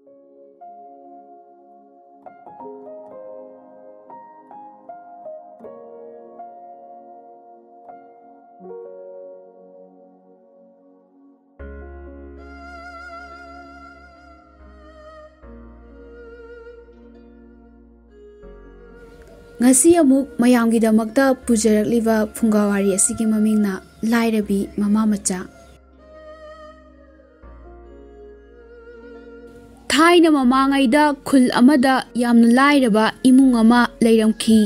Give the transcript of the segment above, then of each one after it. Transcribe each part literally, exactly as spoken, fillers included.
ꯉꯁꯤ ꯑꯃꯨꯛ ꯃꯌꯥꯝꯒꯤꯗꯃꯛꯇ ꯄꯨꯖꯔꯛꯂꯤꯕ ꯐꯨꯡꯒꯥꯋꯥꯔꯤ ꯑꯁꯤꯒꯤ ꯃꯃꯤꯡꯅ ꯂꯥꯏꯔꯕꯤ ꯃꯃꯥ ꯃꯆꯥ꯫ ꯊꯥꯏꯅ ꯃꯃꯥꯡꯉꯩꯗ ꯈꯨꯜ ꯑꯃꯗ ꯌꯥꯝꯅ ꯂꯥꯏꯔꯕ ꯏꯃꯨꯡ ꯑꯃ ꯂꯩꯔꯝꯈꯤ꯫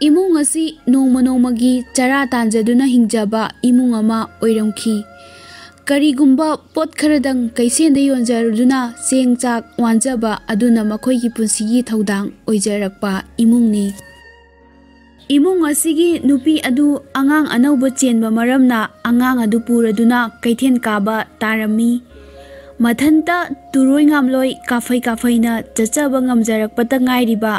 ꯏꯃꯨꯡ ꯑꯁꯤ ꯅꯣꯡꯃ ꯅꯣꯡꯃꯒꯤ ꯆꯔꯥ ꯇꯥꯟꯖꯗꯨꯅ ꯍꯤꯡꯖꯕ ꯏꯃꯨꯡ ꯑꯃ ꯑꯣꯏꯔꯝꯈꯤ꯫ ꯀꯔꯤꯒꯨꯝꯕ ꯄꯣꯠ ꯈꯔꯗꯪ ꯀꯩꯊꯦꯜꯗ ꯌꯣꯟꯖꯔꯗꯨꯅ ꯆꯦꯡ ꯆꯥꯛ ꯋꯥꯟꯖꯕ ꯑꯗꯨꯅ ꯃꯈꯣꯏꯒꯤ ꯄꯨꯟꯁꯤꯒꯤ ꯊꯧꯗꯥꯡ ꯑꯣꯏꯖꯔꯛꯄ ꯏꯃꯨꯡꯅꯤ꯫ ꯏꯃꯨꯡ ꯑꯁꯤꯒꯤ ꯅꯨꯄꯤ ꯑꯗꯨ ꯑꯉꯥꯡ ꯑꯅꯧꯕ ꯆꯦꯟꯕ ꯃꯔꯝꯅ ꯑꯉꯥꯡ ꯑꯗꯨ ꯄꯨꯔꯗꯨꯅ ꯀꯩꯊꯦꯜ ꯀꯥꯕ ꯇꯥꯔꯝꯃꯤ꯫ ꯃꯊꯟꯇ ꯇꯨꯔꯣꯏ ꯉꯥꯝꯂꯣꯏ ꯀꯥꯐꯩ ꯀꯥꯐꯩꯅ ꯆꯠꯆꯕ ꯉꯝꯖꯔꯛꯄꯇ ꯉꯥꯏꯔꯤꯕ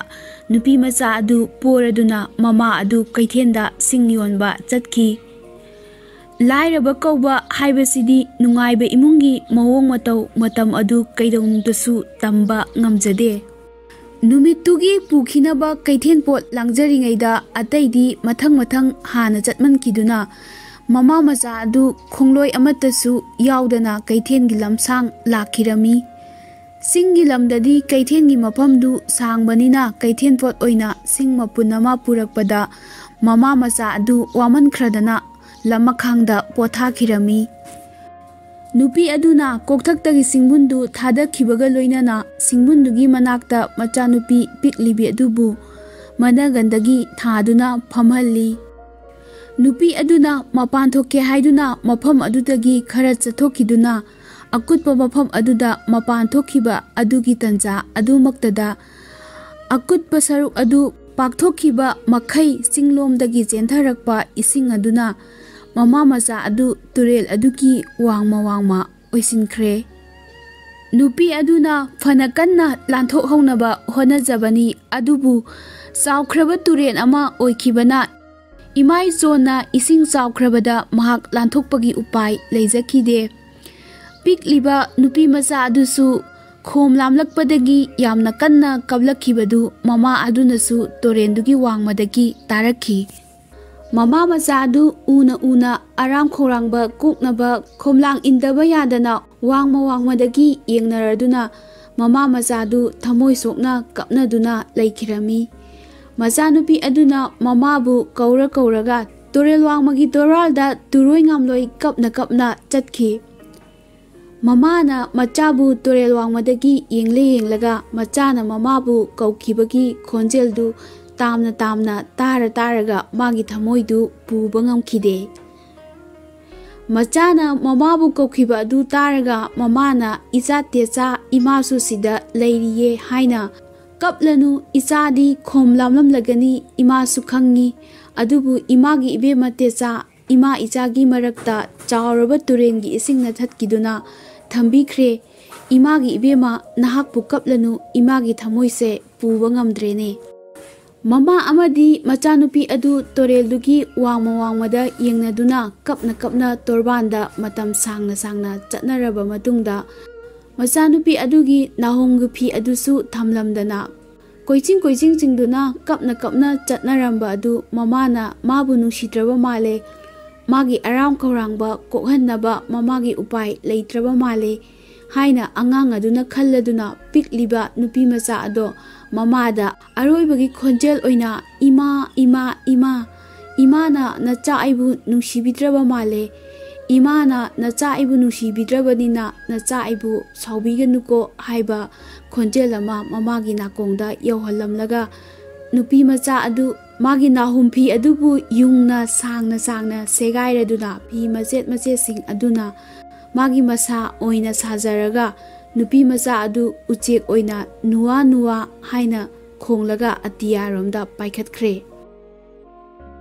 ꯅꯨꯄꯤ ꯃꯆꯥ ꯑꯗꯨ ꯄꯣꯔꯗꯨꯅ ꯃꯃꯥ ꯑꯗꯨ ꯀꯩꯊꯦꯜꯗ ꯁꯤꯡ ꯌꯣꯟꯕ ꯆꯠꯈꯤ꯫ ꯂꯥꯏꯔꯕ ꯀꯧꯕ ꯍꯥꯏꯕꯁꯤꯗꯤ ꯅꯨꯡꯉꯥꯏꯕ ꯏꯃꯨꯡꯒꯤ ꯃꯑꯣꯡ ꯃꯇꯧ ꯃꯇꯝ ꯑꯗꯨ ꯀꯩꯗꯧꯅꯨꯡꯗꯁꯨ ꯇꯝꯕ ꯉꯝꯖꯗꯦ꯫ ꯅꯨꯃꯤꯠꯇꯨꯒꯤ ꯄꯨꯈꯤꯅꯕ ꯀꯩꯊꯦꯜ ꯄꯣꯠ ꯂꯥꯡꯖꯔꯤꯉꯩꯗ ꯑꯇꯩꯗꯤ ꯃꯊꯪ ꯃꯊꯪ ꯍꯥꯟꯅ ꯆꯠꯃꯟꯈꯤꯗꯨꯅ ꯃꯃꯥ ꯃꯆꯥ ꯑꯗꯨ ꯈꯣꯡꯂꯣꯏ ꯑꯃꯠꯇꯁꯨ ꯌꯥꯎꯗꯅ ꯀꯩꯊꯦꯜꯒꯤ ꯂꯝꯁꯥꯡ ꯂꯥꯛꯈꯤꯔꯝꯃꯤ꯫ ꯆꯤꯡꯒꯤ ꯂꯝꯗꯗꯤ ꯀꯩꯊꯦꯜꯒꯤ ꯃꯐꯝꯗꯨ ꯁꯥꯡꯕꯅꯤꯅ ꯀꯩꯊꯦꯜ ꯄꯣꯠ ꯑꯣꯏꯅ ꯁꯤꯡ ꯃꯄꯨꯟ ꯑꯃ ꯄꯨꯔꯛꯄꯗ ꯃꯃꯥ ꯃꯆꯥ ꯑꯗꯨ ꯋꯥꯃꯟꯈ꯭ꯔꯗꯅ ꯂꯝꯃꯈꯥꯡꯗ ꯄꯣꯊꯥꯈꯤꯔꯝꯃꯤ꯫ ꯅꯨꯄꯤ ꯑꯗꯨꯅ ꯀꯣꯛꯊꯛꯇꯒꯤ ꯁꯤꯡꯕꯨꯟꯗꯨ ꯊꯥꯗꯈꯤꯕꯒ ꯂꯣꯏꯅꯅ ꯁꯤꯡꯕꯨꯟꯗꯨꯒꯤ ꯃꯅꯥꯛꯇ ꯃꯆꯥꯅꯨꯄꯤ ꯄꯤꯛꯂꯤꯕꯤ ꯑꯗꯨꯕꯨ ꯃꯅꯒꯟꯗꯒꯤ ꯊꯥꯗꯨꯅ ꯐꯝꯍꯜꯂꯤ꯫ ꯅꯨꯄꯤ ꯑꯗꯨꯅ ꯃꯄꯥꯟ ꯊꯣꯛꯀꯦ ꯍꯥꯏꯗꯨꯅ ꯃꯐꯝ ꯑꯗꯨꯗꯒꯤ ꯈꯔ ꯆꯠꯊꯣꯛꯈꯤꯗꯨꯅ ꯑꯀꯨꯠꯄ ꯃꯐꯝ ꯑꯗꯨꯗ ꯃꯄꯥꯟ ꯊꯣꯛꯈꯤꯕ ꯑꯗꯨꯒꯤ ꯇꯟꯖꯥ ꯑꯗꯨꯃꯛꯇꯗ ꯑꯀꯨꯠꯄ ꯁꯔꯨꯛ ꯑꯗꯨ ꯄꯥꯛꯊꯣꯛꯈꯤꯕ ꯃꯈꯩ ꯆꯤꯡꯂꯣꯝꯗꯒꯤ ꯆꯦꯟꯊꯔꯛꯄ ꯏꯁꯤꯡ ꯑꯗꯨꯅ ꯃꯃꯥ ꯃꯆꯥ ꯑꯗꯨ ꯇꯨꯔꯦꯜ ꯑꯗꯨꯒꯤ ꯋꯥꯡꯃ ꯋꯥꯡꯃ ꯑꯣꯏꯁꯤꯟꯈ꯭ꯔꯦ꯫ ꯅꯨꯄꯤ ꯑꯗꯨꯅ ꯐꯅ ꯀꯟꯅ ꯂꯥꯟꯊꯣꯛꯍꯧꯅꯕ ꯍꯣꯠꯅꯖꯕꯅꯤ, ꯑꯗꯨꯕꯨ ꯆꯥꯎꯈ꯭ꯔꯕ ꯇꯨꯔꯦꯜ ꯑꯃ ꯑꯣꯏꯈꯤꯕꯅ ꯏꯃꯥꯏ ꯆꯣꯟꯅ ꯏꯁꯤꯡ ꯆꯥꯎꯈ꯭ꯔꯕꯗ ꯃꯍꯥꯛ ꯂꯥꯟꯊꯣꯛꯄꯒꯤ ꯎꯄꯥꯏ ꯂꯩꯖꯈꯤꯗꯦ꯫ ꯄꯤꯛꯂꯤꯕ ꯅꯨꯄꯤ ꯃꯆꯥ ꯑꯗꯨꯁꯨ ꯈꯣꯝ ꯂꯥꯝꯂꯛꯄꯗꯒꯤ ꯌꯥꯝꯅ ꯀꯟꯅ ꯀꯞꯂꯛꯈꯤꯕꯗꯨ ꯃꯃꯥ ꯑꯗꯨꯅꯁꯨ ꯇꯨꯔꯦꯜꯗꯨꯒꯤ ꯋꯥꯡꯃꯗꯒꯤ ꯇꯥꯔꯛꯈꯤ꯫ ꯃꯃꯥ ꯃꯆꯥ ꯑꯗꯨ ꯎꯅ ꯎꯅ ꯑꯔꯥꯝ ꯈꯧꯔꯥꯡꯕ ꯀꯣꯛꯅꯕ ꯈꯣꯝꯂꯥꯡ ꯏꯟꯗꯕ ꯌꯥꯗꯅ ꯋꯥꯡꯃ ꯋꯥꯡꯃꯗꯒꯤ ꯌꯦꯡꯅꯔꯗꯨꯅ ꯃꯃꯥ ꯃꯆꯥꯗꯨ ꯊꯃꯣꯏ ꯁꯣꯛꯅ ꯀꯞꯅꯗꯨꯅ ꯂꯩꯈꯤꯔꯝꯃꯤ꯫ ꯃꯆꯥꯅꯨꯄꯤ ꯑꯗꯨꯅ ꯃꯃꯥꯕꯨ ꯀꯧꯔ ꯀꯧꯔꯒ ꯇꯨꯔꯦꯜ ꯋꯥꯡꯃꯒꯤ ꯇꯣꯔꯥꯜꯗ ꯇꯨꯔꯣꯏ ꯉꯥꯝꯂꯣꯏ ꯀꯞꯅ ꯀꯞꯅ ꯆꯠꯈꯤ꯫ ꯃꯃꯥꯅ ꯃꯆꯥꯕꯨ ꯇꯨꯔꯦꯜ ꯋꯥꯡꯃꯗꯒꯤ ꯌꯦꯡꯂꯦ ꯌꯦꯡꯂꯒ ꯃꯆꯥꯅ ꯃꯃꯥꯕꯨ ꯀꯧꯈꯤꯕꯒꯤ ꯈꯣꯟꯖꯦꯜꯗꯨ ꯇꯥꯝꯅ ꯇꯥꯝꯅ ꯇꯥꯔ ꯇꯥꯔꯒ ꯃꯥꯒꯤ ꯊꯃꯣꯏꯗꯨ ꯄꯨꯕ ꯉꯝꯈꯤꯗꯦ꯫ ꯃꯆꯥꯅ ꯃꯃꯥꯕꯨ ꯀꯧꯈꯤꯕ ꯑꯗꯨ ꯇꯥꯔꯒ ꯃꯃꯥꯅ "ꯏꯆꯥ ꯇꯦꯆꯥ, ꯏꯃꯥꯁꯨ ꯁꯤꯗ ꯂꯩꯔꯤꯌꯦ" ꯍꯥꯏꯅ "ꯀꯞꯂꯅꯨ, ꯏꯆꯥꯗꯤ ꯈꯣꯝ ꯂꯥꯝꯂꯝꯂꯒꯅꯤ, ꯏꯃꯥꯁꯨ ꯈꯪꯉꯤ꯫ ꯑꯗꯨꯕꯨ ꯏꯃꯥꯒꯤ ꯏꯕꯦꯝꯃ ꯇꯦꯆꯥ, ꯏꯃꯥ ꯏꯆꯥꯒꯤ ꯃꯔꯛꯇ ꯆꯥꯎꯔꯕ ꯇꯨꯔꯦꯟꯒꯤ ꯏꯁꯤꯡꯅ ꯊꯠꯈꯤꯗꯨꯅ ꯊꯝꯕꯤꯈ꯭ꯔꯦ꯫ ꯏꯃꯥꯒꯤ ꯏꯕꯦꯝꯃ, ꯅꯍꯥꯛꯄꯨ ꯀꯞꯂꯅꯨ, ꯏꯃꯥꯒꯤ ꯊꯃꯣꯏꯁꯦ ꯄꯨꯕ ꯉꯝꯗ꯭ꯔꯦꯅꯦ"꯫ ꯃꯃꯥ ꯑꯃꯗꯤ ꯃꯆꯥꯅꯨꯄꯤ ꯑꯗꯨ ꯇꯨꯔꯦꯜꯗꯨꯒꯤ ꯋꯥꯡꯃ ꯋꯥꯡꯃꯗ ꯌꯦꯡꯅꯗꯨꯅ ꯀꯞꯅ ꯀꯞꯅ ꯇꯣꯔꯕꯥꯟꯗ ꯃꯇꯝ ꯁꯥꯡꯅ ꯁꯥꯡꯅ ꯆꯠꯅꯔꯕ ꯃꯇꯨꯡꯗ, ꯃꯆꯥꯅꯨꯄꯤ ꯑꯗꯨꯒꯤ ꯅꯥꯍꯣꯡꯒꯤ ꯐꯤ ꯑꯗꯨꯁꯨ ꯊꯝꯂꯝꯗꯅ ꯀꯣꯏꯆꯤꯡ ꯀꯣꯏꯆꯤꯡ ꯆꯤꯡꯗꯨꯅ ꯀꯞꯅ ꯀꯞꯅ ꯆꯠꯅꯔꯝꯕ ꯑꯗꯨ ꯃꯃꯥꯅ ꯃꯥꯕꯨ ꯅꯨꯡꯁꯤꯗ꯭ꯔꯕ ꯃꯥꯜꯂꯦ, ꯃꯥꯒꯤ ꯑꯔꯥꯝ ꯈꯧꯔꯥꯡꯕ ꯀꯣꯛꯍꯟꯅꯕ ꯃꯃꯥꯒꯤ ꯎꯄꯥꯏ ꯂꯩꯇ꯭ꯔꯕ ꯃꯥꯜꯂꯦ ꯍꯥꯏꯅ ꯑꯉꯥꯡ ꯑꯗꯨꯅ ꯈꯜꯂꯗꯨꯅ ꯄꯤꯛꯂꯤꯕ ꯅꯨꯄꯤ ꯃꯆꯥ ꯑꯗꯣ ꯃꯃꯥꯗ ꯑꯔꯣꯏꯕꯒꯤ ꯈꯣꯟꯖꯦꯜ ꯑꯣꯏꯅ "ꯏꯃꯥ, ꯏꯃꯥ, ꯏꯃꯥ, ꯏꯃꯥꯅ ꯅꯆꯥ ꯑꯩꯕꯨ ꯅꯨꯡꯁꯤꯕꯤꯗ꯭ꯔꯕ ꯃꯥꯜꯂꯦ, ꯏꯃꯥꯅ ꯅꯆꯥ ꯑꯩꯕꯨ ꯅꯨꯡꯁꯤꯕꯤꯗ꯭ꯔꯕꯅꯤꯅ ꯅꯆꯥ ꯑꯩꯕꯨ ꯁꯥꯎꯕꯤꯒꯅꯨꯀꯣ" ꯍꯥꯏꯕ ꯈꯣꯟꯖꯦꯜ ꯑꯃ ꯃꯃꯥꯒꯤ ꯅꯥꯀꯣꯡꯗ ꯌꯧꯍꯜꯂꯝꯂꯒ ꯅꯨꯄꯤ ꯃꯆꯥ ꯑꯗꯨ ꯃꯥꯒꯤ ꯅꯥꯍꯨꯝ ꯐꯤ ꯑꯗꯨꯕꯨ ꯌꯨꯡꯅ ꯁꯥꯡꯅ ꯁꯥꯡꯅ ꯁꯦꯒꯥꯏꯔꯗꯨꯅ ꯐꯤ ꯃꯆꯦꯠ ꯃꯆꯦꯠꯁꯤꯡ ꯑꯗꯨꯅ ꯃꯥꯒꯤ ꯃꯁꯥ ꯑꯣꯏꯅ ꯁꯥꯖꯔꯒ ꯅꯨꯄꯤ ꯃꯆꯥ ꯑꯗꯨ ꯎꯆꯦꯛ ꯑꯣꯏꯅ "ꯅꯨꯋꯥ ꯅꯨꯋꯥ" ꯍꯥꯏꯅ ꯈꯣꯡꯂꯒ ꯑꯇꯤꯌꯥꯔꯣꯝꯗ ꯄꯥꯏꯈꯠꯈ꯭ꯔꯦ꯫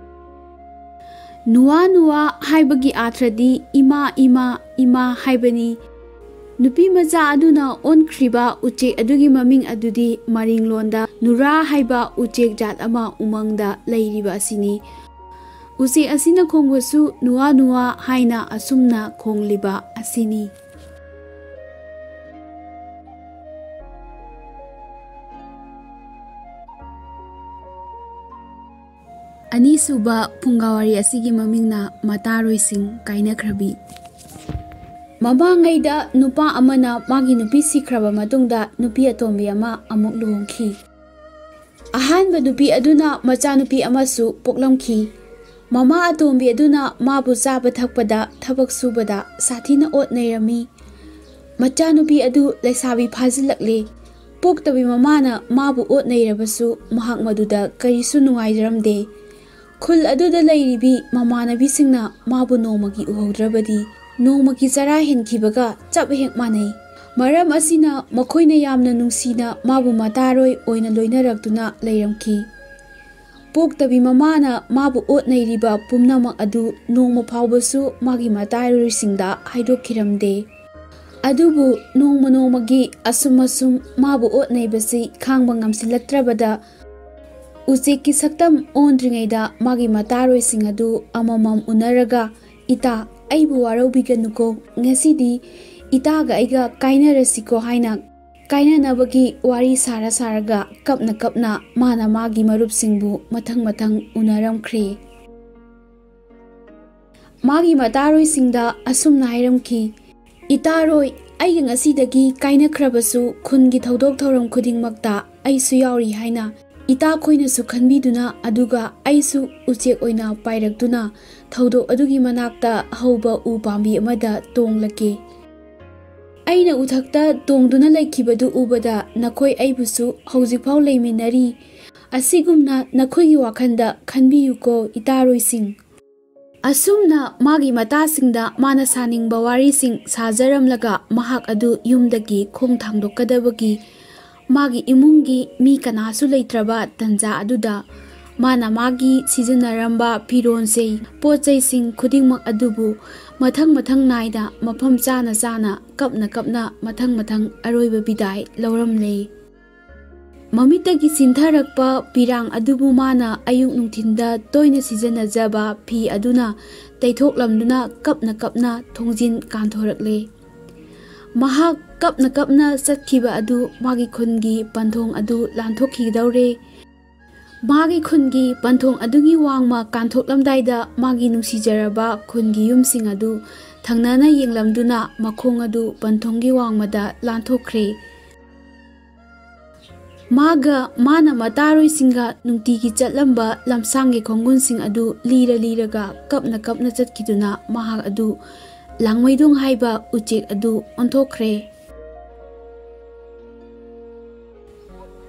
"ꯅꯨꯋꯥ ꯅꯨꯋꯥ" ꯍꯥꯏꯕꯒꯤ ꯑꯥꯊ꯭ꯔꯗꯤ "ꯏꯃꯥ, ꯏꯃꯥ, ꯏꯃꯥ" ꯍꯥꯏꯕꯅꯤ꯫ ꯅꯨꯄꯤ ꯃꯆꯥ ꯑꯗꯨꯅ ꯑꯣꯟꯈ꯭ꯔꯤꯕ ꯎꯆꯦꯛ ꯑꯗꯨꯒꯤ ꯃꯃꯤꯡ ꯑꯗꯨꯗꯤ ꯃꯔꯤꯡꯂꯣꯟꯗ ꯅꯨꯔꯥ ꯍꯥꯏꯕ ꯎꯆꯦꯛ ꯖꯥꯠ ꯑꯃ ꯎꯃꯪꯗ ꯂꯩꯔꯤꯕ ꯑꯁꯤꯅꯤ꯫ ꯎꯆꯦꯛ ꯑꯁꯤꯅ ꯈꯣꯡꯕꯁꯨ "ꯅꯨꯋꯥ ꯅꯨꯋꯥ" ꯍꯥꯏꯅ ꯑꯁꯨꯝꯅ ꯈꯣꯡꯂꯤꯕ ꯑꯁꯤꯅꯤ꯫ ꯑꯅꯤꯁꯨꯕ ꯐꯨꯡꯒꯥꯋꯥꯔꯤ ꯑꯁꯤꯒꯤ ꯃꯃꯤꯡꯅ ꯃꯇꯥꯔꯣꯏꯁꯤꯡ ꯀꯥꯏꯅꯈ꯭ꯔꯕꯤ꯫ ꯃꯃꯥꯡꯉꯩꯗ ꯅꯨꯄꯥ ꯑꯃꯅ ꯃꯥꯒꯤ ꯅꯨꯄꯤ ꯁꯤꯈ꯭ꯔꯕ ꯃꯇꯨꯡꯗ ꯅꯨꯄꯤ ꯑꯇꯣꯝꯕꯤ ꯑꯃ ꯑꯃꯨꯛ ꯂꯨꯍꯣꯡꯈꯤ꯫ ꯑꯍꯥꯟꯕ ꯅꯨꯄꯤ ꯑꯗꯨꯅ ꯃꯆꯥꯅꯨꯄꯤ ꯑꯃꯁꯨ ꯄꯣꯛꯂꯝꯈꯤ꯫ ꯃꯃꯥ ꯑꯇꯣꯝꯕꯤ ꯑꯗꯨꯅ ꯃꯥꯕꯨ ꯆꯥꯕ ꯊꯛꯄꯗ, ꯊꯕꯛ ꯁꯨꯕꯗ ꯁꯥꯊꯤꯅ ꯑꯣꯠ ꯅꯩꯔꯝꯃꯤ꯫ ꯃꯆꯥꯅꯨꯄꯤ ꯑꯗꯨ ꯂꯩꯁꯥꯕꯤ ꯐꯥꯖꯤꯜꯂꯛꯂꯦ꯫ ꯄꯣꯛꯇꯕꯤ ꯃꯃꯥꯅ ꯃꯥꯕꯨ ꯑꯣꯠ ꯅꯩꯔꯕꯁꯨ ꯃꯍꯥꯛ ꯃꯗꯨꯗ ꯀꯔꯤꯁꯨ ꯅꯨꯡꯉꯥꯏꯖꯔꯝꯗꯦ꯫ ꯈꯨꯜ ꯑꯗꯨꯗ ꯂꯩꯔꯤꯕꯤ ꯃꯃꯥꯟꯅꯕꯤꯁꯤꯡꯅ ꯃꯥꯕꯨ ꯅꯣꯡꯃꯒꯤ ꯎꯍꯧꯗ꯭ꯔꯕꯗꯤ ꯅꯣꯡꯃꯒꯤ ꯆꯔꯥ ꯍꯦꯟꯈꯤꯕꯒ ꯆꯞ ꯍꯦꯛ ꯃꯥꯟꯅꯩ꯫ ꯃꯔꯝ ꯑꯁꯤꯅ ꯃꯈꯣꯏꯅ ꯌꯥꯝꯅ ꯅꯨꯡꯁꯤꯅ ꯃꯥꯕꯨ ꯃꯇꯥꯔꯣꯏ ꯑꯣꯏꯅ ꯂꯣꯏꯅꯔꯛꯇꯨꯅ ꯂꯩꯔꯝꯈꯤ꯫ ꯄꯣꯛꯇꯕꯤ ꯃꯃꯥꯅ ꯃꯥꯕꯨ ꯑꯣꯠ ꯅꯩꯔꯤꯕ ꯄꯨꯝꯅꯃꯛ ꯑꯗꯨ ꯅꯣꯡꯃ ꯐꯥꯎꯕꯁꯨ ꯃꯥꯒꯤ ꯃꯇꯥꯔꯣꯏꯁꯤꯡꯗ ꯍꯥꯏꯗꯣꯛꯈꯤꯔꯝꯗꯦ꯫ ꯑꯗꯨꯕꯨ ꯅꯣꯡꯃ ꯅꯣꯡꯃꯒꯤ ꯑꯁꯨꯝ ꯑꯁꯨꯝ ꯃꯥꯕꯨ ꯑꯣꯠ ꯅꯩꯕꯁꯤ ꯈꯥꯡꯕ ꯉꯝꯁꯤꯜꯂꯛꯇ꯭ꯔꯕꯗ, ꯎꯆꯦꯛꯀꯤ ꯁꯛꯇꯝ ꯑꯣꯟꯗ꯭ꯔꯤꯉꯩꯗ ꯃꯥꯒꯤ ꯃꯇꯥꯔꯣꯏꯁꯤꯡ ꯑꯗꯨ ꯑꯃꯃꯝ ꯎꯅꯔꯒ, "ꯏꯇꯥ, ꯑꯩꯕꯨ ꯋꯥꯔꯧꯕꯤꯒꯅꯨꯀꯣ, ꯉꯁꯤꯗꯤ ꯏꯇꯥꯒ ꯑꯩꯒ ꯀꯥꯏꯅꯔꯁꯤꯀꯣ" ꯍꯥꯏꯅ ꯀꯥꯏꯅꯅꯕꯒꯤ ꯋꯥꯔꯤ ꯁꯥꯔ ꯁꯥꯔꯒ ꯀꯞꯅ ꯀꯞꯅ ꯃꯥꯅ ꯃꯥꯒꯤ ꯃꯔꯨꯞꯁꯤꯡꯕꯨ ꯃꯊꯪ ꯃꯊꯪ ꯎꯅꯔꯝꯈ꯭ꯔꯦ꯫ ꯃꯥꯒꯤ ꯃꯇꯥꯔꯣꯏꯁꯤꯡꯗ ꯑꯁꯨꯝꯅ ꯍꯥꯏꯔꯝꯈꯤ, "ꯏꯇꯥꯔꯣꯏ, ꯑꯩꯒ ꯉꯁꯤꯗꯒꯤ ꯀꯥꯏꯅꯈ꯭ꯔꯕꯁꯨ ꯈꯨꯟꯒꯤ ꯊꯧꯗꯣꯛ ꯊꯧꯔꯝ ꯈꯨꯗꯤꯡꯃꯛꯇ ꯑꯩꯁꯨ ꯌꯥꯎꯔꯤ ꯍꯥꯏꯅ ꯏꯇꯥꯈꯣꯏꯅꯁꯨ ꯈꯟꯕꯤꯗꯨꯅ, ꯑꯗꯨꯒ ꯑꯩꯁꯨ ꯎꯆꯦꯛ ꯑꯣꯏꯅ ꯄꯥꯏꯔꯛꯇꯨꯅ ꯊꯧꯗꯣꯛ ꯑꯗꯨꯒꯤ ꯃꯅꯥꯛꯇ ꯍꯧꯕ ꯎ ꯄꯥꯝꯕꯤ ꯑꯃꯗ ꯇꯣꯡꯂꯒꯦ꯫ ꯑꯩꯅ ꯎꯊꯛꯇ ꯇꯣꯡꯗꯨꯅ ꯂꯩꯈꯤꯕꯗꯨ ꯎꯕꯗ ꯅꯈꯣꯏ ꯑꯩꯕꯨꯁꯨ ꯍꯧꯖꯤꯛꯐꯥꯎ ꯂꯩꯃꯤꯟꯅꯔꯤ꯫ ꯑꯁꯤꯒꯨꯝꯅ ꯅꯈꯣꯏꯒꯤ ꯋꯥꯈꯜꯗ ꯈꯟꯕꯤꯌꯨꯀꯣ, ꯏꯇꯥꯔꯣꯏꯁꯤꯡ"꯫ ꯑꯁꯨꯝꯅ ꯃꯥꯒꯤ ꯃꯇꯥꯁꯤꯡꯗ ꯃꯥꯅ ꯁꯥꯅꯤꯡꯕ ꯋꯥꯔꯤꯁꯤꯡ ꯁꯥꯖꯔꯝꯂꯒ, ꯃꯍꯥꯛ ꯑꯗꯨ ꯌꯨꯝꯗꯒꯤ ꯈꯣꯡ ꯊꯥꯡꯗꯣꯛꯀꯗꯕꯒꯤ ꯃꯥꯒꯤ ꯏꯃꯨꯡꯒꯤ ꯃꯤ ꯀꯅꯥꯁꯨ ꯂꯩꯇ꯭ꯔꯕ ꯇꯟꯖꯥ ꯑꯗꯨꯗ, ꯃꯥꯅ ꯃꯥꯒꯤ ꯁꯤꯖꯤꯟꯅꯔꯝꯕ ꯐꯤꯔꯣꯟꯁꯦ, ꯄꯣꯠ ꯆꯩꯁꯤꯡ ꯈꯨꯗꯤꯡꯃꯛ ꯑꯗꯨꯕꯨ ꯃꯊꯪ ꯃꯊꯪ ꯅꯥꯏꯅ ꯃꯐꯝ ꯆꯥꯅ ꯆꯥꯅ ꯀꯞꯅ ꯀꯞꯅ ꯃꯊꯪ ꯃꯊꯪ ꯑꯔꯣꯏꯕ ꯕꯤꯗꯥꯏ ꯂꯧꯔꯝꯂꯦ꯫ ꯃꯃꯤꯠꯇꯒꯤ ꯆꯤꯟꯊꯔꯛꯄ ꯄꯤꯔꯥꯡ ꯑꯗꯨꯕꯨ ꯃꯥꯅ ꯑꯌꯨꯛ ꯅꯨꯡꯊꯤꯟꯗ ꯇꯣꯏꯅ ꯁꯤꯖꯤꯟꯅꯖꯕ ꯐꯤ ꯑꯗꯨꯅ ꯇꯩꯊꯣꯛꯂꯝꯗꯨꯅ ꯀꯞꯅ ꯀꯞꯅ ꯊꯣꯡꯖꯤꯟ ꯀꯥꯟꯊꯣꯔꯛꯂꯦ꯫ ꯃꯍꯥꯛ ꯀꯞꯅ ꯀꯞꯅ ꯆꯠꯈꯤꯕ ꯑꯗꯨ ꯃꯥꯒꯤ ꯈꯨꯟꯒꯤ ꯄꯟꯊꯨꯡ ꯑꯗꯨ ꯂꯥꯟꯊꯣꯛꯈꯤꯗꯧꯔꯦ꯫ ꯃꯥꯒꯤ ꯈꯨꯟꯒꯤ ꯄꯟꯊꯣꯡ ꯑꯗꯨꯒꯤ ꯋꯥꯡꯃ ꯀꯥꯟꯊꯣꯛꯂꯝꯗꯥꯏꯗ, ꯃꯥꯒꯤ ꯅꯨꯡꯁꯤꯖꯔꯕ ꯈꯨꯟꯒꯤ ꯌꯨꯝꯁꯤꯡ ꯑꯗꯨ ꯊꯪꯅꯅ ꯌꯦꯡꯂꯝꯗꯨꯅ, ꯃꯈꯣꯡ ꯑꯗꯨ ꯄꯟꯊꯣꯡꯒꯤ ꯋꯥꯡꯃꯗ ꯂꯥꯟꯊꯣꯛꯈ꯭ꯔꯦ꯫ ꯃꯥꯒ ꯃꯥꯅ ꯃꯇꯥꯔꯣꯏꯁꯤꯡꯒ ꯅꯨꯡꯇꯤꯒꯤ ꯆꯠꯂꯝꯕ ꯂꯝꯁꯥꯡꯒꯤ ꯈꯣꯡꯒꯨꯟꯁꯤꯡ ꯑꯗꯨ ꯂꯤꯔ ꯂꯤꯔꯒ, ꯀꯞꯅ ꯀꯞꯅ ꯆꯠꯈꯤꯗꯨꯅ, ꯃꯍꯥꯛ ꯑꯗꯨ ꯂꯥꯡꯃꯩꯗꯣꯡ ꯍꯥꯏꯕ ꯎꯆꯦꯛ ꯑꯗꯨ ꯑꯣꯟꯊꯣꯛꯈ꯭ꯔꯦ꯫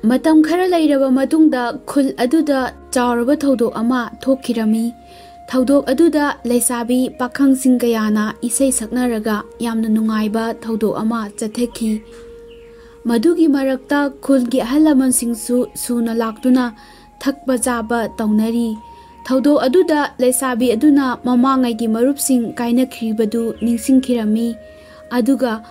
ꯃꯇꯝ ꯈꯔ ꯂꯩꯔꯕ ꯃꯇꯨꯡꯗ ꯈꯨꯜ ꯑꯗꯨꯗ ꯆꯥꯎꯔꯕ ꯊꯧꯗꯣꯛ ꯑꯃ ꯊꯣꯛꯈꯤꯔꯝꯃꯤ꯫ ꯊꯧꯗꯣꯛ ꯑꯗꯨꯗ ꯂꯩꯁꯥꯕꯤ ꯄꯥꯈꯪꯁꯤꯡ ꯀꯌꯥꯅ ꯏꯁꯩ ꯁꯛꯅꯔꯒ ꯌꯥꯝꯅ ꯅꯨꯡꯉꯥꯏꯕ ꯊꯧꯗꯣꯛ ꯑꯃ ꯆꯠꯊꯈꯤ꯫ ꯃꯗꯨꯒꯤ ꯃꯔꯛꯇ ꯈꯨꯜꯒꯤ ꯑꯍꯜ ꯂꯃꯟꯁꯤꯡꯁꯨ ꯁꯨꯅ ꯂꯥꯛꯇꯨꯅ ꯊꯛꯄ ꯆꯥꯕ ꯇꯧꯅꯔꯤ꯫ ꯊꯧꯗꯣꯛ ꯑꯗꯨꯗ ꯂꯩꯁꯥꯕꯤ ꯑꯗꯨꯅ ꯃꯃꯥꯡꯉꯩꯒꯤ ꯃꯔꯨꯞꯁꯤꯡ ꯀꯥꯏꯅꯈ꯭ꯔꯤꯕꯗꯨ ꯅꯤꯡꯁꯤꯡꯈꯤꯔꯝꯃꯤ꯫ ꯑꯗꯨꯒ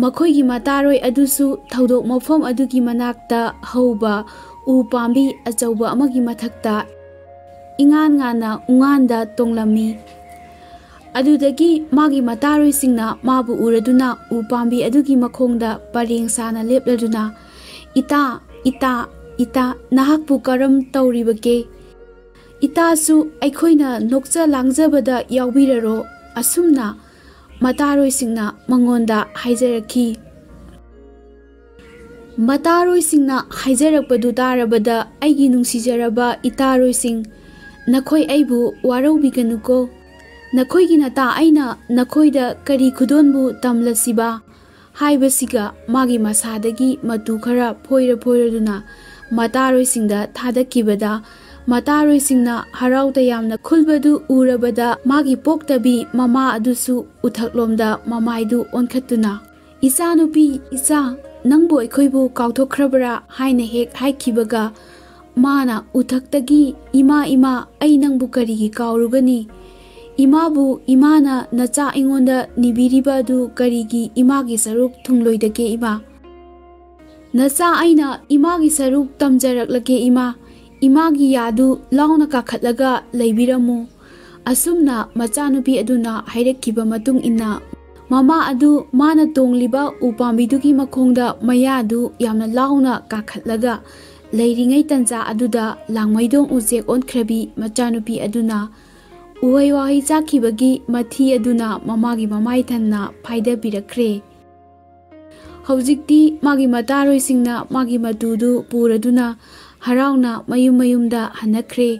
ꯃꯈꯣꯏꯒꯤ ꯃꯇꯥꯔꯣꯏ ꯑꯗꯨꯁꯨ ꯊꯧꯗꯣꯛ ꯃꯐꯝ ꯑꯗꯨꯒꯤ ꯃꯅꯥꯛꯇ ꯍꯧꯕ ꯎ ꯄꯥꯝꯕꯤ ꯑꯆꯧꯕ ꯑꯃꯒꯤ ꯃꯊꯛꯇ ꯏꯉꯥꯟ ꯉꯥꯟꯅ ꯎꯉꯥꯟꯗ ꯇꯣꯡꯂꯝꯃꯤ꯫ ꯑꯗꯨꯗꯒꯤ ꯃꯥꯒꯤ ꯃꯇꯥꯔꯣꯏꯁꯤꯡꯅ ꯃꯥꯕꯨ ꯎꯔꯗꯨꯅ ꯎ ꯄꯥꯝꯕꯤ ꯑꯗꯨꯒꯤ ꯃꯈꯣꯡꯗ ꯄꯔꯦꯡ ꯁꯥꯅ ꯂꯦꯞꯂꯗꯨꯅ, "ꯏꯇꯥ, ꯏꯇꯥ, ꯏꯇꯥ, ꯅꯍꯥꯛꯄꯨ ꯀꯔꯝ ꯇꯧꯔꯤꯕꯒꯦ? ꯏꯇꯥꯁꯨ ꯑꯩꯈꯣꯏꯅ ꯅꯣꯛꯆ ꯂꯥꯡꯖꯕꯗ ꯌꯥꯎꯕꯤꯔꯔꯣ?" ꯑꯁꯨꯝꯅ ꯃꯇꯥꯔꯣꯏꯁꯤꯡꯅ ꯃꯉꯣꯟꯗ ꯍꯥꯏꯖꯔꯛꯈꯤ꯫ ꯃꯇꯥꯔꯣꯏꯁꯤꯡꯅ ꯍꯥꯏꯖꯔꯛꯄꯗꯨ ꯇꯥꯔꯕꯗ, "ꯑꯩꯒꯤ ꯅꯨꯡꯁꯤꯖꯔꯕ ꯏꯇꯥꯔꯣꯏꯁꯤꯡ, ꯅꯈꯣꯏ ꯑꯩꯕꯨ ꯋꯥꯔꯧꯕꯤꯒꯅꯨꯀꯣ꯫ ꯅꯈꯣꯏꯒꯤ ꯅꯇꯥ ꯑꯩꯅ ꯅꯈꯣꯏꯗ ꯀꯔꯤ ꯈꯨꯗꯣꯟꯕꯨ ꯇꯝꯂꯁꯤꯕ?" ꯍꯥꯏꯕꯁꯤꯒ ꯃꯥꯒꯤ ꯃꯁꯥꯗꯒꯤ ꯃꯇꯨ ꯈꯔ ꯐꯣꯏꯔ ꯐꯣꯏꯔꯗꯨꯅ ꯃꯇꯥꯔꯣꯏꯁꯤꯡꯗ ꯊꯥꯗꯈꯤꯕꯗ, ꯃꯇꯥꯔꯣꯏꯁꯤꯡꯅ ꯍꯔꯥꯎ ꯇꯌꯥꯝꯅ ꯈꯨꯜꯕꯗꯨ ꯎꯔꯕꯗ, ꯃꯥꯒꯤ ꯄꯣꯛꯇꯕꯤ ꯃꯃꯥ ꯑꯗꯨꯁꯨ ꯎꯊꯛꯂꯣꯝꯗ ꯃꯃꯥꯏꯗꯨ ꯑꯣꯟꯈꯠꯇꯨꯅ, "ꯏꯆꯥꯅꯨꯄꯤ, ꯏꯆꯥ, ꯅꯪꯕꯨ ꯑꯩꯈꯣꯏꯕꯨ ꯀꯥꯎꯊꯣꯛꯈ꯭ꯔꯕ꯭ꯔꯥ?" ꯍꯥꯏꯅ ꯍꯦꯛ ꯍꯥꯏꯈꯤꯕꯒ, ꯃꯥꯅ ꯎꯊꯛꯇꯒꯤ, "ꯏꯃꯥ, ꯏꯃꯥ, ꯑꯩ ꯅꯪꯕꯨ ꯀꯔꯤꯒꯤ ꯀꯥꯎꯔꯨꯒꯅꯤ? ꯏꯃꯥꯕꯨ ꯏꯃꯥꯅ ꯅꯆꯥ ꯑꯩꯉꯣꯟꯗ ꯅꯤꯕꯤꯔꯤꯕ ꯑꯗꯨ ꯀꯔꯤꯒꯤ ꯏꯃꯥꯒꯤ ꯁꯔꯨꯛ ꯊꯨꯡꯂꯣꯏꯗꯒꯦ ꯏꯃꯥ? ꯅꯆꯥ ꯑꯩꯅ ꯏꯃꯥꯒꯤ ꯁꯔꯨꯛ ꯇꯝꯖꯔꯛꯂꯒꯦ ꯏꯃꯥ꯫ ꯏꯃꯥꯒꯤ ꯌꯥꯗꯨ ꯂꯥꯎꯅ ꯀꯥꯈꯠꯂꯒ ꯂꯩꯕꯤꯔꯝꯃꯨ"꯫ ꯑꯁꯨꯝꯅ ꯃꯆꯥꯅꯨꯄꯤ ꯑꯗꯨꯅ ꯍꯥꯏꯔꯛꯈꯤꯕ ꯃꯇꯨꯡ ꯏꯟꯅ, ꯃꯃꯥ ꯑꯗꯨ ꯃꯥꯅ ꯇꯣꯡꯂꯤꯕ ꯎ ꯄꯥꯝꯕꯤꯗꯨꯒꯤ ꯃꯈꯣꯡꯗ ꯃꯌꯥꯗꯨ ꯌꯥꯝꯅ ꯂꯥꯎꯅ ꯀꯥꯈꯠꯂꯒ ꯂꯩꯔꯤꯉꯩ ꯇꯟꯖꯥ ꯑꯗꯨꯗ ꯂꯥꯡꯃꯩꯗꯣꯡ ꯎꯆꯦꯛ ꯑꯣꯟꯈ꯭ꯔꯕꯤ ꯃꯆꯥꯅꯨꯄꯤ ꯑꯗꯨꯅ ꯎꯍꯩ ꯋꯥꯍꯩ ꯆꯥꯈꯤꯕꯒꯤ ꯃꯊꯤ ꯑꯗꯨꯅ ꯃꯃꯥꯒꯤ ꯃꯃꯥꯏ ꯊꯟꯅ ꯐꯥꯏꯗꯕꯤꯔꯛꯈ꯭ꯔꯦ꯫ ꯍꯧꯖꯤꯛꯇꯤ ꯃꯥꯒꯤ ꯃꯇꯥꯔꯣꯏꯁꯤꯡꯅ ꯃꯥꯒꯤ ꯃꯇꯨꯗꯨ ꯄꯨꯔꯗꯨꯅ ꯍꯔꯥꯎꯅ ꯃꯌꯨꯝ ꯃꯌꯨꯝꯗ ꯍꯟꯅꯈ꯭ꯔꯦ꯫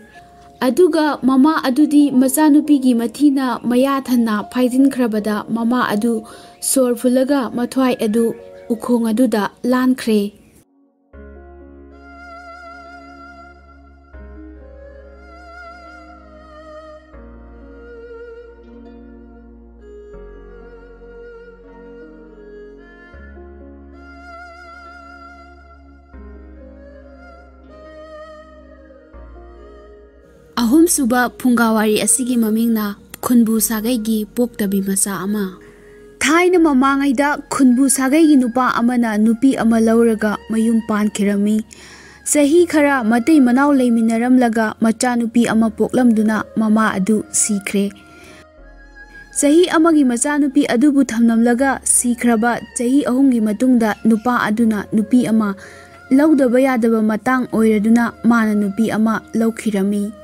ꯑꯗꯨꯒ ꯃꯃꯥ ꯑꯗꯨꯗꯤ ꯃꯆꯥꯅꯨꯄꯤꯒꯤ ꯃꯊꯤꯅ ꯃꯌꯥ ꯊꯟꯅ ꯐꯥꯏꯖꯤꯟꯈ꯭ꯔꯕꯗ ꯃꯃꯥ ꯑꯗꯨ ꯁꯣꯔ ꯐꯨꯜꯂꯒ ꯃꯊ꯭ꯋꯥꯏ ꯑꯗꯨ ꯎꯈꯣꯡ ꯑꯗꯨꯗ ꯂꯥꯟꯈ꯭ꯔꯦ꯫ ꯑꯍꯨꯝꯁꯨꯕ ꯐꯨꯡꯒꯥꯋꯥꯔꯤ ꯑꯁꯤꯒꯤ ꯃꯃꯤꯡꯅ ꯈꯨꯟꯕꯨ ꯁꯥꯒꯩꯒꯤ ꯄꯣꯛꯇꯕꯤ ꯃꯆꯥ ꯑꯃ꯫ ꯊꯥꯏꯅ ꯃꯃꯥꯡꯉꯩꯗ ꯈꯨꯟꯕꯨ ꯁꯥꯒꯩꯒꯤ ꯅꯨꯄꯥ ꯑꯃꯅ ꯅꯨꯄꯤ ꯑꯃ ꯂꯧꯔꯒ ꯃꯌꯨꯝ ꯄꯥꯟꯈꯤꯔꯝꯃꯤ꯫ ꯆꯍꯤ ꯈꯔ ꯃꯇꯩ ꯃꯅꯥꯎ ꯂꯩꯃꯤꯟꯅꯔꯝꯂꯒ ꯃꯆꯥꯅꯨꯄꯤ ꯑꯃ ꯄꯣꯛꯂꯝꯗꯨꯅ ꯃꯃꯥ ꯑꯗꯨ ꯁꯤꯈ꯭ꯔꯦ꯫ ꯆꯍꯤ ꯑꯃꯒꯤ ꯃꯆꯥꯅꯨꯄꯤ ꯑꯗꯨꯕꯨ ꯊꯝꯂꯝꯂꯒ ꯁꯤꯈ꯭ꯔꯕ ꯆꯍꯤ ꯑꯍꯨꯝꯒꯤ ꯃꯇꯨꯡꯗ ꯅꯨꯄꯥ ꯑꯗꯨꯅ ꯅꯨꯄꯤ ꯑꯃ ꯂꯧꯗꯕ ꯌꯥꯗꯕ ꯃꯇꯥꯡ ꯑꯣꯏꯔꯗꯨꯅ ꯃꯥꯅ ꯅꯨꯄꯤ ꯑꯃ ꯂꯧꯈꯤꯔꯝꯃꯤ꯫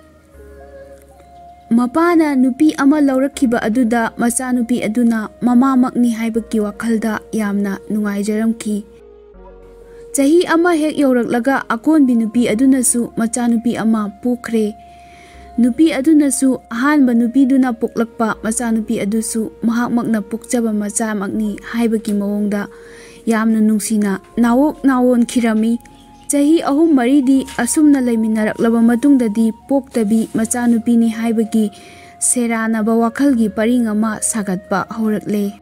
ꯃꯄꯥꯅ ꯅꯨꯄꯤ ꯑꯃ ꯂꯧꯔꯛꯈꯤꯕ ꯑꯗꯨꯗ ꯃꯆꯥꯅꯨꯄꯤ ꯑꯗꯨꯅ ꯃꯃꯥꯃꯛꯅꯤ ꯍꯥꯏꯕꯒꯤ ꯋꯥꯈꯜꯗ ꯌꯥꯝꯅ ꯅꯨꯡꯉꯥꯏꯖꯔꯝꯈꯤ꯫ ꯆꯍꯤ ꯑꯃ ꯍꯦꯛ ꯌꯧꯔꯛꯂꯒ ꯑꯀꯣꯟꯕꯤ ꯅꯨꯄꯤ ꯑꯗꯨꯅꯁꯨ ꯃꯆꯥꯅꯨꯄꯤ ꯑꯃ ꯄꯣꯛꯈ꯭ꯔꯦ꯫ ꯅꯨꯄꯤ ꯑꯗꯨꯅꯁꯨ ꯑꯍꯥꯟꯕ ꯅꯨꯄꯤꯗꯨꯅ ꯄꯣꯛꯂꯛꯄ ꯃꯆꯥꯅꯨꯄꯤ ꯑꯗꯨꯁꯨ ꯃꯍꯥꯛꯃꯛꯅ ꯄꯣꯛꯆꯕ ꯃꯆꯥꯃꯛꯅꯤ ꯍꯥꯏꯕꯒꯤ ꯃꯑꯣꯡꯗ ꯌꯥꯝꯅ ꯅꯨꯡꯁꯤꯅ ꯅꯥꯋꯣꯛ ꯅꯥꯋꯣꯟꯈꯤꯔꯝꯃꯤ꯫ ꯆꯍꯤ ꯑꯍꯨꯝ ꯃꯔꯤꯗꯤ ꯑꯁꯨꯝꯅ ꯂꯩꯃꯤꯟꯅꯔꯛꯂꯕ ꯃꯇꯨꯡꯗꯗꯤ ꯄꯣꯛꯇꯕꯤ ꯃꯆꯥꯅꯨꯄꯤꯅꯤ ꯍꯥꯏꯕꯒꯤ ꯁꯦꯔꯥꯟꯅꯕ ꯋꯥꯈꯜꯒꯤ ꯄꯔꯤꯡ ꯑꯃ ꯁꯥꯒꯠꯄ ꯍꯧꯔꯛꯂꯦ꯫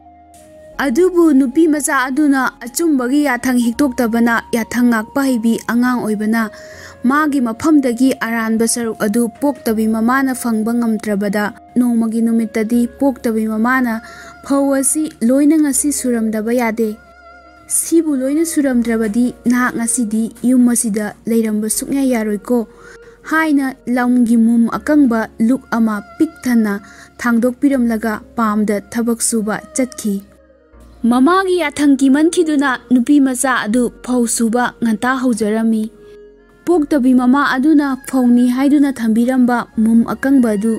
ꯑꯗꯨꯕꯨ ꯅꯨꯄꯤ ꯃꯆꯥ ꯑꯗꯨꯅ ꯑꯆꯨꯝꯕꯒꯤ ꯌꯥꯊꯪ ꯍꯤꯛꯇꯣꯛꯇꯕꯅ ꯌꯥꯊꯪ ꯉꯥꯛꯄ ꯍꯩꯕꯤ ꯑꯉꯥꯡ ꯑꯣꯏꯕꯅ ꯃꯥꯒꯤ ꯃꯐꯝꯗꯒꯤ ꯑꯔꯥꯟꯕ ꯁꯔꯨꯛ ꯑꯗꯨ ꯄꯣꯛꯇꯕꯤ ꯃꯃꯥꯅ ꯐꯪꯕ ꯉꯝꯗ꯭ꯔꯕꯗ ꯅꯣꯡꯃꯒꯤ ꯅꯨꯃꯤꯠꯇꯗꯤ ꯄꯣꯛꯇꯕꯤ ꯃꯃꯥꯅ ꯐꯧ ꯑꯁꯤ ꯂꯣꯏꯅ ꯉꯁꯤ ꯁꯨꯔꯝꯗꯕ ꯌꯥꯗꯦ꯫ ꯁꯤꯕꯨ ꯂꯣꯏꯅ ꯁꯨꯔꯝꯗ꯭ꯔꯕꯗꯤ ꯅꯍꯥꯛ ꯉꯁꯤꯗꯤ ꯌꯨꯝ ꯑꯁꯤꯗ ꯂꯩꯔꯝꯕ ꯁꯨꯛꯌꯥ ꯌꯥꯔꯣꯏꯀꯣ ꯍꯥꯏꯅ ꯂꯝꯒꯤ ꯃꯨꯝ ꯑꯀꯪꯕ ꯂꯨꯛ ꯑꯃ ꯄꯤꯛ ꯊꯟꯅ ꯊꯥꯡꯗꯣꯛꯄꯤꯔꯝꯂꯒ ꯄꯥꯝꯗ ꯊꯕꯛ ꯁꯨꯕ ꯆꯠꯈꯤ꯫ ꯃꯃꯥꯒꯤ ꯌꯥꯊꯪ ꯀꯤꯃꯟꯈꯤꯗꯨꯅ ꯅꯨꯄꯤ ꯃꯆꯥ ꯑꯗꯨ ꯐꯧ ꯁꯨꯕ ꯉꯟꯇꯥ ꯍꯧꯖꯔꯝꯃꯤ꯫ ꯄꯣꯛꯇꯕꯤ ꯃꯃꯥ ꯑꯗꯨꯅ ꯐꯧꯅꯤ ꯍꯥꯏꯗꯨꯅ ꯊꯝꯕꯤꯔꯝꯕ ꯃꯨꯝ ꯑꯀꯪꯕ ꯑꯗꯨ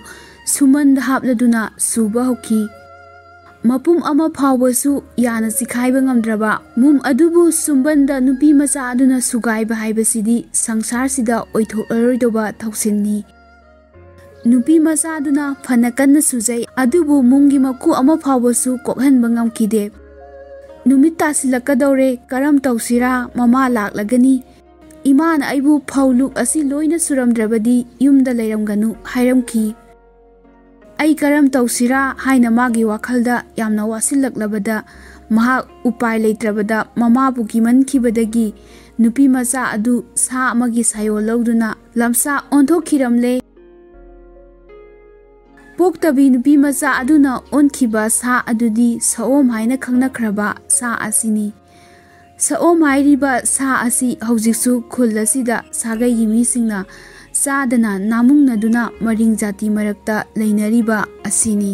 ꯁꯨꯝꯕꯟꯗ ꯍꯥꯞꯂꯗꯨꯅ ꯁꯨꯕ ꯍꯧꯈꯤ꯫ ꯃꯄꯨꯝ ꯑꯃ ꯐꯥꯎꯕꯁꯨ ꯌꯥꯅ ꯆꯤꯈꯥꯏꯕ ꯉꯝꯗ꯭ꯔꯕ ꯃꯨꯝ ꯑꯗꯨꯕꯨ ꯁꯨꯝꯕꯟꯗ ꯅꯨꯄꯤ ꯃꯆꯥ ꯑꯗꯨꯅ ꯁꯨꯒꯥꯏꯕ ꯍꯥꯏꯕꯁꯤꯗꯤ ꯁꯪꯁꯥꯔꯁꯤꯗ ꯑꯣꯏꯊꯣꯛꯂꯔꯣꯏꯗꯧꯕ ꯊꯧꯁꯤꯜꯅꯤ꯫ ꯅꯨꯄꯤ ꯃꯆꯥ ꯑꯗꯨꯅ ꯐꯅ ꯀꯟꯅ ꯁꯨꯖꯩ, ꯑꯗꯨꯕꯨ ꯃꯨꯝꯒꯤ ꯃꯀꯨ ꯑꯃ ꯐꯥꯎꯕꯁꯨ ꯀꯣꯛꯍꯟꯕ ꯉꯝꯈꯤꯗꯦ꯫ ꯅꯨꯃꯤꯠ ꯇꯥꯁꯤꯜꯂꯛꯀꯗꯧꯔꯦ, ꯀꯔꯝ ꯇꯧꯁꯤꯔꯥ? ꯃꯃꯥ ꯂꯥꯛꯂꯒꯅꯤ꯫ ꯏꯃꯥꯅ ꯑꯩꯕꯨ ꯐꯧ ꯂꯨꯛ ꯑꯁꯤ ꯂꯣꯏꯅ ꯁꯨꯔꯝꯗ꯭ꯔꯕꯗꯤ ꯌꯨꯝꯗ ꯂꯩꯔꯝꯒꯅꯨ ꯍꯥꯏꯔꯝꯈꯤ꯫ ꯑꯩ ꯀꯔꯝ ꯇꯧꯁꯤꯔꯥ ꯍꯥꯏꯅ ꯃꯥꯒꯤ ꯋꯥꯈꯜꯗ ꯌꯥꯝꯅ ꯋꯥꯁꯤꯜꯂꯛꯂꯕꯗ ꯃꯍꯥꯛ ꯎꯄꯥꯏ ꯂꯩꯇ꯭ꯔꯕꯗ ꯃꯃꯥꯕꯨ ꯀꯤꯃꯟꯈꯤꯕꯗꯒꯤ ꯅꯨꯄꯤ ꯃꯆꯥ ꯑꯗꯨ ꯁꯥ ꯑꯃꯒꯤ ꯁꯥꯌꯣꯜ ꯂꯧꯗꯨꯅ ꯂꯝꯁꯥ ꯑꯣꯟꯊꯣꯛꯈꯤꯔꯝꯂꯦ꯫ ꯄꯣꯛꯇꯕꯤ ꯅꯨꯄꯤ ꯃꯆꯥ ꯑꯗꯨꯅ ꯑꯣꯟꯈꯤꯕ ꯁꯥ ꯑꯗꯨꯗꯤ ꯁꯑꯣꯝ ꯍꯥꯏꯅ ꯈꯪꯅꯈ꯭ꯔꯕ ꯁꯥ ꯑꯁꯤꯅꯤ꯫ ꯁꯑꯣꯝ ꯍꯥꯏꯔꯤꯕ ꯁꯥ ꯑꯁꯤ ꯍꯧꯖꯤꯛꯁꯨ ꯈꯨꯜ ꯑꯁꯤꯗ ꯁꯥꯒꯩꯒꯤ ꯃꯤꯁꯤꯡꯅ ꯆꯥꯗꯅ ꯅꯥꯃꯨꯡꯅꯗꯨꯅ ꯃꯔꯤꯡ ꯖꯥꯇꯤ ꯃꯔꯛꯇ ꯂꯩꯅꯔꯤꯕ ꯑꯁꯤꯅꯤ꯫